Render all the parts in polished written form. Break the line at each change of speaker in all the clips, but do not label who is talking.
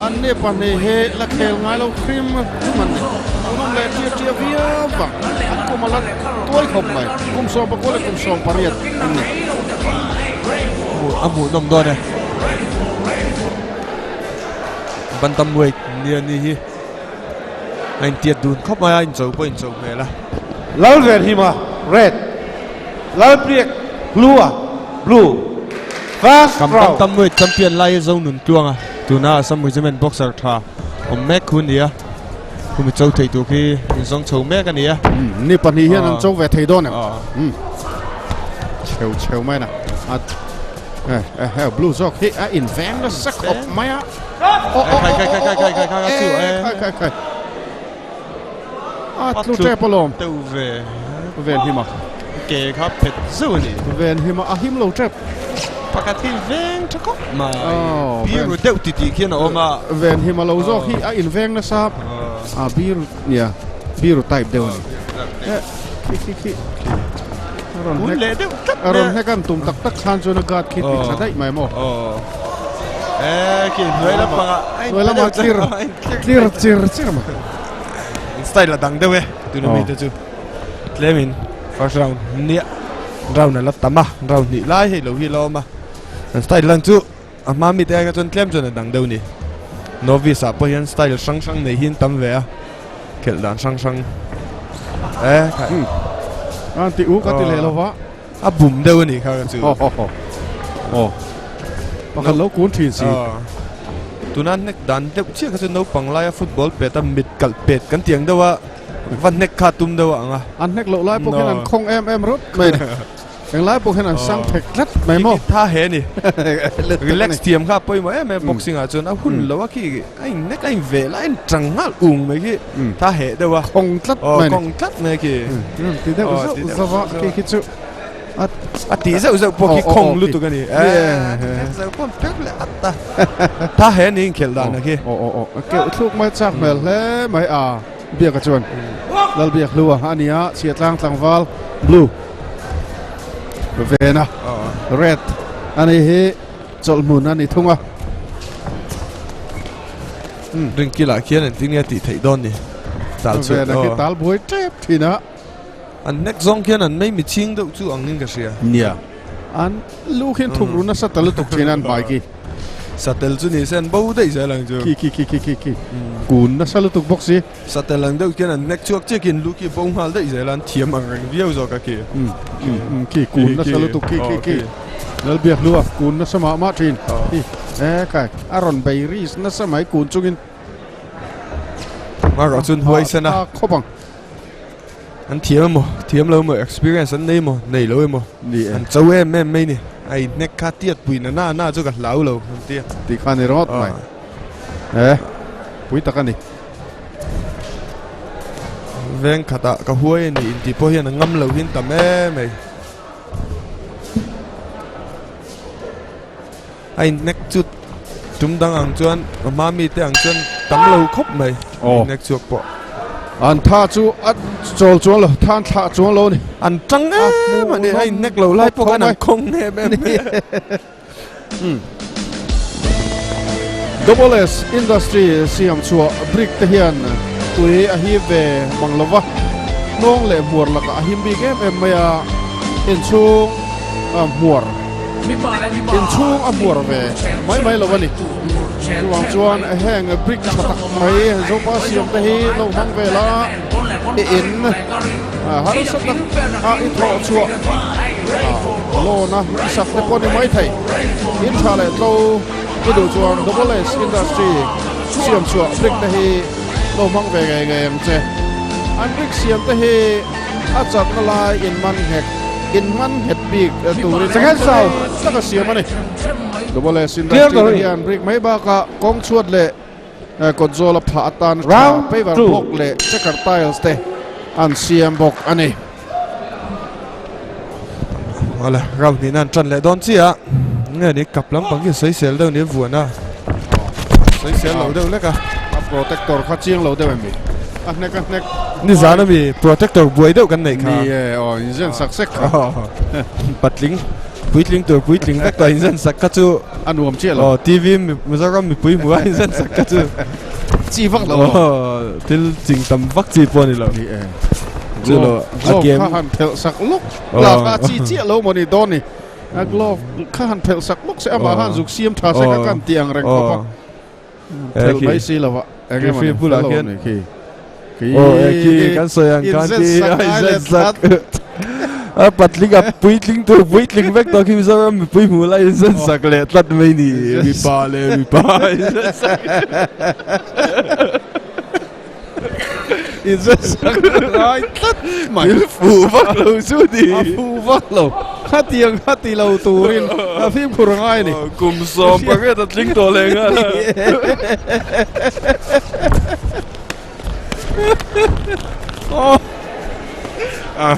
An ni pahnih hi la khel ngai lo hrim hrim an ni. Hmuhnawm leh tia tia viau vang. An kum a la tuai khawp mai. Kum 19 leh kum 18 an ni.
A hmuhnawm dawn e. Bantam weight nia ni hi a intiat dun khawp mai a, a incho pawh a incho hmel a.
Lalvenhima, red, Lalpriek Hlua, blue, first
Kam
round.
Bantam weight champion lai hi Zonun Tluanga tuna Assam Regiment boxer tha awm mek khu a ni a, khumi cho thei tur khi inzawng chho mek a ni a.
Ni pahnih hian an cho ve thei dawn em? Chheu chheu mai na. Blue zawk hi a inveng nasa khawp mai a.
Khai khai khai khai khai khai khai
khai khai khai. A tlu tep alawm.
Teu ve.
Ven him a.
Ke kha phet zeuh a ni.
Ven him a, a him lo tep.
Pakhat hi veng tha khawp mai. Biru deuh ti tih khian a awm a.
Ven him a lo zawk hi a inveng nasa. A biru nia biru type deuh a ni. Khi khi khi.
Kun leh deuh tlat
mai. A rawn hnek an tum tak tak khan chuan a guard khi ti tha daih mai maw.
E khi hnuai lampangah a
Hnuai lamah clear clear chir chir mai.
Style a dang deuh e tuna mi te chu. Tlemin first round nia round a la tam a round hnih lai hei lo hi la awm a. An style lang chu a hma mi te ai kha chuan tlem chuan a dang deuh ni. Novice ah pawh hian style hrang hrang nei hi an tam ve a khelh dan hrang hrang e khai.
An ti u ka ti leh lo va.
A bum deuh a nih kha ka chu.
Aw aw aw. Pakhat lo kun thin si.
Tuna hnek dan deuh chiah kha chu naupang laia football pet a mit kalh pet kan tiang deuh a va hnek kha tum deuh a ang a.
An hnek loh lai pawh khian an khawng em em rawt mai ni. Englai pawh khian an sang thek tlat mai maw.
Tha he ni. Relax thiam kha pawimawh em em boxing ah chuan a hun lo a khi a in hnek a in ve lai a in tang nghal ung mai khi tha heh deuh a.
Khawng tlat mai ni.
Khawng tlat mai khi.
Ti deuh zauh zauh a khi khi chu
a a ti zeuh zeuh pawh khi khawng lutuk a ni. Zeuh pawh phek leh at a. Tha he ni inkhelh dan a khi.
Aw aw aw a keuh thluk mai chak hmel hle mai a. Biaka chuan Lalbiak Hlua a ni a, Chhiatlang tlangval blue vena red a ni hi chawlhmun a ni thung a.
Ringkilah khian engtin nge tih theih dawn ni? Tal chhuat
Vena khi tal buai tep thin a.
An hnek zawng khian an mei michhing deuh chu angin ka hria.
Nia. An lu khian thuk ru nasa ta lutuk thin a an hmai khi.
Satel chu ni se an bo daih zel ang chu.
Khi khi khi khi khi khi. Kun nasa lutuk bawk si.
Satel ang deuh khian an hnek chhuak chiah khi an lu khi bo nghal daih zel a an thiam ang reng viau zawk a khi.
Khi kun nasa lutuk khi khi khi. Lalbiak lu a kun nasa mah mah thin. Khi e khai a rawn bei ri nasa mai kun chungin.
Marawh chuan huai sen a.
Khawp ang.
An thiam emaw, thiam lo emaw, experience an nei emaw, nei lo emaw,
Ni e.
an cho em em mai ni. A inhnek kha tiat pui na na na chu ka hlau lo an ti a.
Tih kha a ni rawt mai. E, pui tak a ni.
Veng khatah ka huai a ni intih pawh hian a ngam lo hi an tam em mai. A inhnek chu tum dang ang chuan a hma mite ang chuan tam lo khawp mai inhnek chhuak pawh.
An tha chu a chawl chuang lo, tha an thlah chuang lo a ni.
An tang em a ni, a inhnek lo lai pawh khan an khawng em em mai.
Double S Industry siam chhuah brick te hian tui a hip ve mang lo va, hnawng leh hmuar lakah a him bik em em mai a, inchhung hmuar. Inchhung a hmuar ve mai mai lo a ni. Chuvang chuan heng brick tha tak mai Zopa siam te hi lo hmang vel a, i in harsa tak a i thawh chhuah loan a i sak te pawh a ni mai thei. In tha leh tlo i duh chuan Double S Industry siam chhuah brick te hi lo hmang ve ngei ngei ang che. An brick siam te hi a chakna lai in man nghet. Inhman nghet bik turin
Second sound.
tak a siam a ni. Double S Industry hian brick mai bakah kawng chhuat leh kawt zawl a phah atan tha paver block leh checker tiles te an siam bawk a ni.
Awle round hnihna an tan leh dawn chiah a, nge ni kap lampang khi sawisel deuh ni vuan a, sawisel lo deuh lek a.
A protector kha chiang lo deuh em ni? A hnek a hnek.
Nizan ami protector buai deuh kan neih kha.
Ni e, aw inzen sak sek kha.
Patling. Puitling tur puitling vek tawh inzen sak kha chu
a nuam chiah lo.
Aw TV Mizoram mipui hmuh a inzen sak kha chu
chi vak lo.
Aw thil ching tam vak chi pawh a ni lo.
Ni e.
Chu lo
a game kha han phelh sak lawk la kha chi chiah lo maw ni dawn ni. A glove kha han phelh sak lawk se amah khan zuk siam tha se kha kan ti ang reng khawp a. Phelh mai si lo a. Eng emaw ni
bulah khian khi. Aw e khi kan sawi ang khan khi a inzet sak. A patling a puitling tur puitling vek tawh khi Mizoram mipui hmuh lai inzet sak leh tlat mai ni. Mipa leh mipa inzet sak.
Inzet sak ngai tlat mai.
Thil fuh vak lo chu ni.
A fuh vak lo. Khatiang kha ti lo turin a fimkhur a ngai a ni.
Kum 18 a tling tawh leh nghal a.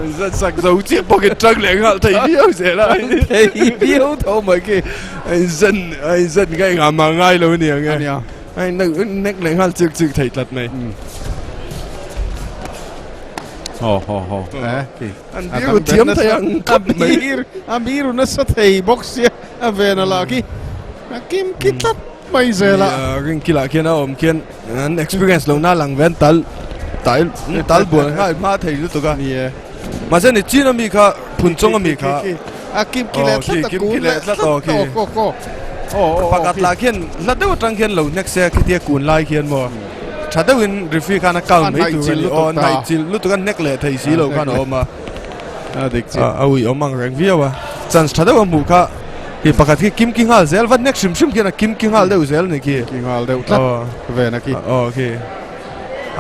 Inzet sak zo chiah pawh in tang leh nghal thei viau zel a.
Thei viau tho mai khi.
A inzen a inzen kha engah mah ngai lo a ni ang e.
A nia.
A in nek leh nghal chik chik thei tlat mai.
Haw haw haw eh khi.
An biru thiam thei ang khawp mai.
A bir a biru nasa thei bawk sia a ven a lah khi a kim khi tlat mai zel a.
Ring kilah khian a awm khian an experience lo na lang ve an tal tal tal bual nghal hma thei lutuk a.
Ni e.
Mahse ni chin ami kha phun chawng ami kha.
A kim ki leh tlat a kun leh tlat aw aw aw aw.
Pakhat lah khian hla deuh atang khian lo hnek se khitia kun lai khian maw tha deuhin referee khan a count mai tur a ni aw hnaih chilh lutuk a hnek leh thei si lo khan a awm a.
A dik chiah.
A ui awm ang reng viau a. Chance tha deuh a hmuh kha khi pakhat khi kim ki nghal zel va hnek hrim hrim khian a kim ki nghal deuh zel a ni khi.
Ki nghal deuh tlat ven a khi.
Aw khi.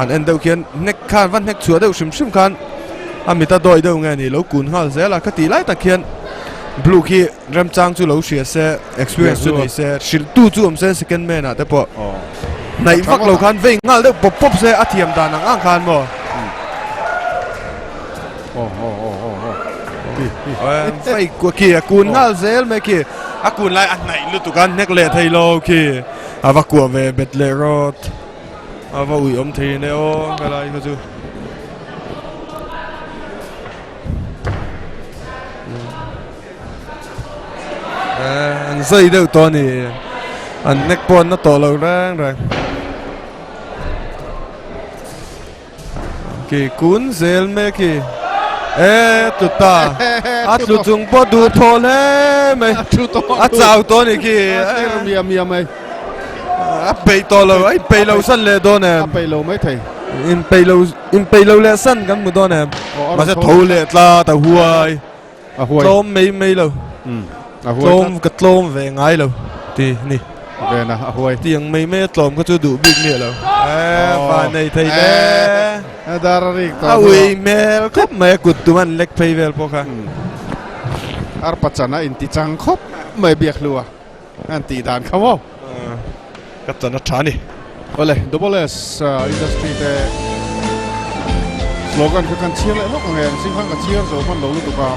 An en deuh khian hnek khan va hnek chhuah deuh hrim hrim khan a mit a dawi deuh nge ni lo kun nghal zel a ka tih lai tak hian blue khi remchang chu lo hria se experience chu nei se hrilh tu chu awm se second man ah te pawh hnaih vak lo khan vei nghal deuh pawp pawp se a thiam dan ang ang khan maw vei khi a kun nghal zel mai khi a kun lai a hnaih lutuk a hnek leh thei lo khi a va kuah ve bet leh rawt. A va ui awm thei nen aw ka lai kha chu. An zai deuh tawh a ni. An nek pawh an na tawh lo reng reng. Khi kun zel mek hi. E tlu ta. A tlu chung pawh duh thaw hle mai. A chau tawh a ni khi.
A mia mia mai.
A peih tawh lo. A inpeih lo san leh dawn em.
A peih lo mai thei.
Inpeih lo inpeih lo leh san kan hmu dawn em. Mahse tho leh tlat a huai.
A huai.
Tlawm mai mai lo.
A huai
Tlawm ka tlawm ve ngai lo ti ni.
Vena a huai.
Tiang mai mai a tlawm kha chu duh bik miah lo. Eh van nei thei le.
A dar a rik tawh.
A ui hmel khawp mai a kut tum an lek phei vel pawh kha.
Arpa chan a inti chang khawp mai biak hlu a. An tih dan kha maw?
Ka chan a tha ni.
Awle, Double S Industry te slogan kha kan chhiar leh hlawk ang e, an zing khan ka chhiar zo hman lo lutuk a.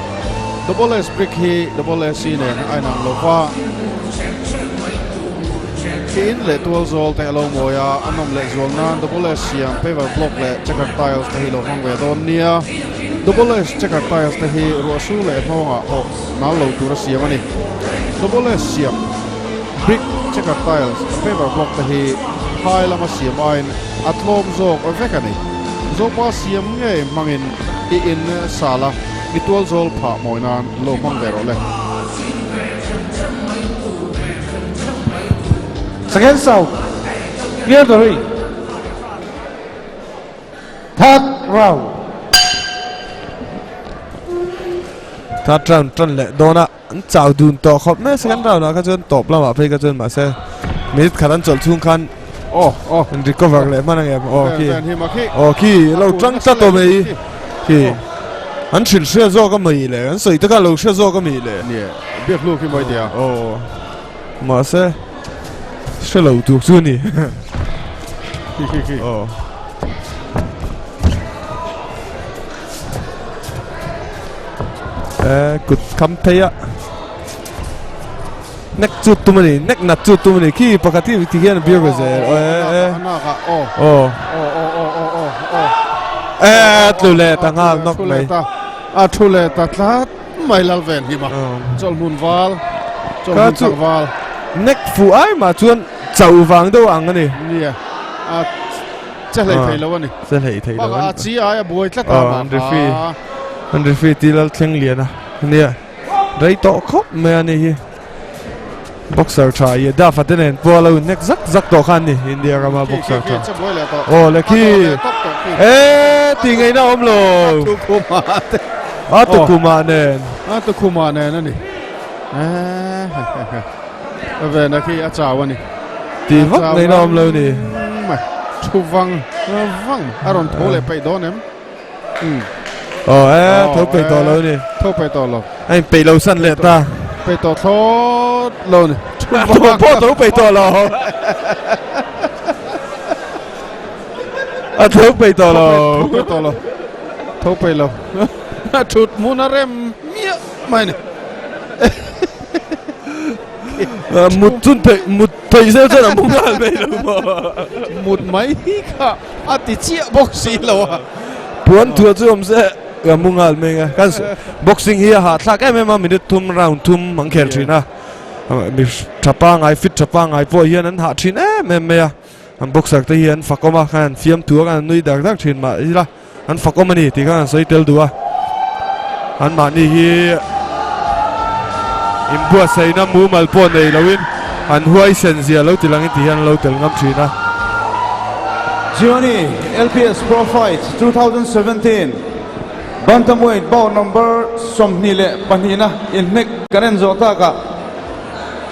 Double S brick hi Double S i nen a inang lo va. Khi in leh tual zawl te a lo mawi a, a nawm leh zual nan Double S siam paver block leh checker tiles te hi lo hmang ve dawn nia. Double S checker tiles te hi ruah su leh hnawngah pawh nal lo tur a siam a ni. Double S siam brick, checker tiles, paver block te hi phai lama siam aiin a tlawm zawk vek a ni. Zopa siam ngei hmangin i in sal a, i tual zawl phah mawi nan lo hmang ve rawh le.
Second South, clear the ring. Third round.
Third round tan leh dawn a an chau dun tawh khawp mai a second round ah kha chuan tawp lamah phei kha chuan mahse minute khat an chawlh chhung khan
aw aw
an recover leh hman ang em aw khi aw khi lo tang tlat awm ei khi an hrilh hria zawk a mai le an sawi te kha lo hria zawk a mi le
nie biak hlu khi mawi tia
aw mahse hre lo tur chu ni
khi khi khi
aw Eh kut kham phei a nek chu tum a ni nek nat chu tum a ni khi pakhat hi ti hian a bir ve zel eh eh
aw
aw
aw aw aw aw
eh tlu leh ta nghal nawk mai
a thu leh ta tlat mai Lalven hima chawlhmun val chawlhmun tlangval.
Nek fuh ai mah chuan chauh vang deuh ang a ni.
Nia a che hlei thei lo a ni.
Che hlei thei lo.
Bakah a chi ai a buai tlat a mah
kha. An referee ti lal thleng lian a nia. Rei tawh khawp mai a ni hi. Boxer tha i Dafa te nen pawh a lo inhnek zak zak tawh kha an ni India rama boxer tha. Aw le khi e ti ngaihna awm lo. A tukhuma nen.
A tukhuma nen a ni. Vena khi a chau a ni.
Ti vak ngaihna awm lo ni.
Thu vang vang a rawn tho leh peih dawn em.
Aw e, tho peih tawh lo ni.
Tho peih tawh lo.
A in peih lo san leh ta.
Peih tawh thlawt lo ni.
Tho pawh tho peih tawh lo. A tho peih tawh lo.
Tho peih tawh lo. Tho peih lo. A thut hmun a rem miah mai ni.
Mut chun theih mut theih zel chuan a mu nghal mai lo maw.
Mut mai kha a ti chiah bawk si lo a.
Puan thua chu awm se ka mu nghal mai a. Kan boxing hi a hahthlak em em a minute thum round thum an khel thin a. Mi tha pangai fit tha pangai pawh hian an hah thin em em mai a. An boxer te hi an fakawm a khan an fiam thu a khan an nui dak dak thin mah ila. An fakawm a ni tih khan an sawi tel duh a, anmahni hi inbuatsaihna mumal pawh nei loin an huaisen zia lo ti langin tih hian an lo tel ngam thin a.
Giovanni LPS Pro Fight 2017 Bantamweight bout number 22na inhnek kan en zawh takah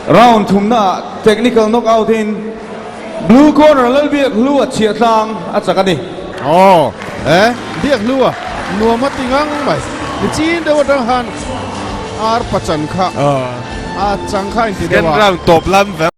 round thumnaah technical knockout in Blue corner Lalbiak Hlua chhiah tlang a chak a ni.
Aw e, Biak Hlua nuam a ti ngang mai. Nichin deuh atang khan ar pachan kha a chang kha a inti deuh a.
Second round tawp lam vek.